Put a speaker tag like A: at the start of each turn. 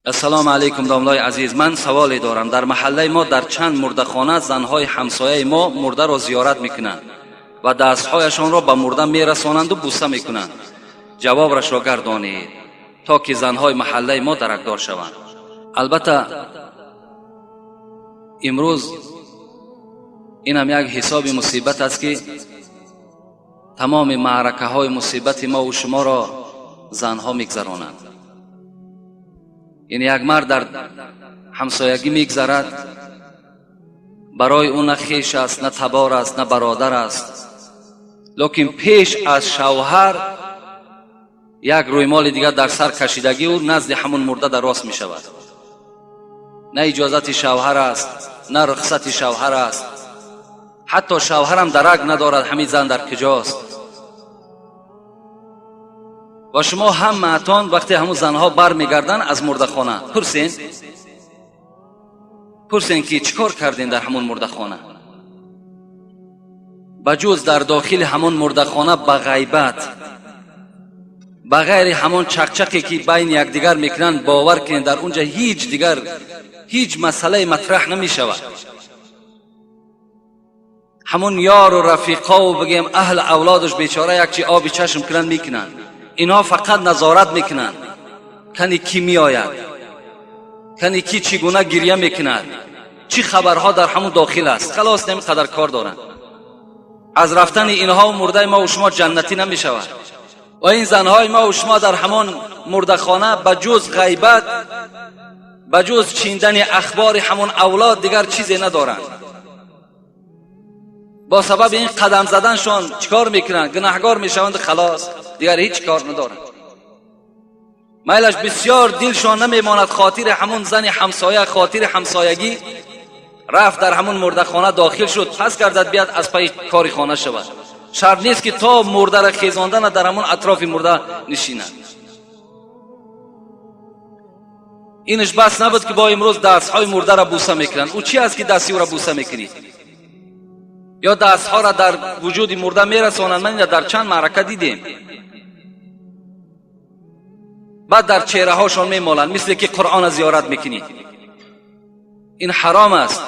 A: Ассалому алайкум, домлои азиз. Ман саволе дорам. Дар маҳаллаи мо дар чанд мурдахона занҳои ҳамсояи мо мурдаро зиёрат мекунанд ва дастҳояшонро ба мурда мерасонанду буса мекунанд. Ҷавобрашро гардонед, то ки занҳои маҳаллаи мо даракдор шаванд. Албатта, имрӯз инам як ҳисоби мусибат аст, ки тамоми маъракаҳои мусибати мову шуморо занҳо мегзаронанд. Яъне як мард дар ҳамсоягӣ мегзарад, барои ӯ на хеш аст, на табор аст, на бародар аст, лекин пеш аз шавҳар як рӯймоли дигар дар сар кашидагӣ ӯ назди ҳамун мурда дар рост мешавад. На иҷозати шавҳар аст, на рухсати шавҳар аст, ҳатто шавҳарам дарак надорад ҳамин зан дар куҷост. Ва шумо ҳамаатон вақте ҳамун занҳо бармегарданд аз мурдахона, пурсен, пурсен, ки чӣ кор кардем дар ҳамун мурдахона. Ба ҷуз дар дохили ҳамон мурдахона ба ғайбат, ба ғайри ҳамон чақчақе, ки байни якдигар мекунанд, бовар кунед, дар унҷа ҳеҷ дигар ҳеҷ масъалае матраҳ намешавад. Ҳамон ёру рафиқову бигем аҳл авлодаш бечора як чи оби чашм кунанд, мекунанд. Инҳо фақат назорат мекунанд, кани кӣ меояд, кани кӣ чӣ гуна гирья мекунад, чӣ хабарҳо дар ҳамун дохил аст. Халос, нами қадар кор доранд. Аз рафтани инҳо мурдаи мо шумо ҷаннатӣ намешавад. Ва ин занҳои мо шумо дар ҳамон мурдахона ба ҷуз ғайбат, ба ҷуз чиндани ахбори ҳамон авлод дигар чизе надоранд. Бо сабаби ин қадам заданшон чӣ кор мекунанд? Гунаҳгор мешаванд. Халос, дигар ҳеҷ кор надоранд. Майлаш, бисёр дилшон намемонад, хотири ҳамун зани ҳамсоя, хотири ҳамсоягӣ рафт, дар ҳамун мурдахона дохил шуд, пас гардад, биёд, аз пайи кори хона шавад. Шарт нест, ки то мурдара хезондана дар ҳамун атрофи мурда нишинад. Инаш бас набуд, ки бо имрӯз дастҳои мурдара буса мекунанд. Ӯ чи аст, ки дасти ӯра буса мекунӣ ё дастҳоро дар вуҷуди мурда мерасонанд? Ман ина дар чанд маърака дидем. Баъд дар чеҳраҳошон мемоланд, мисле ки Қуръона зиёрат мекунӣ. Ин ҳаром аст.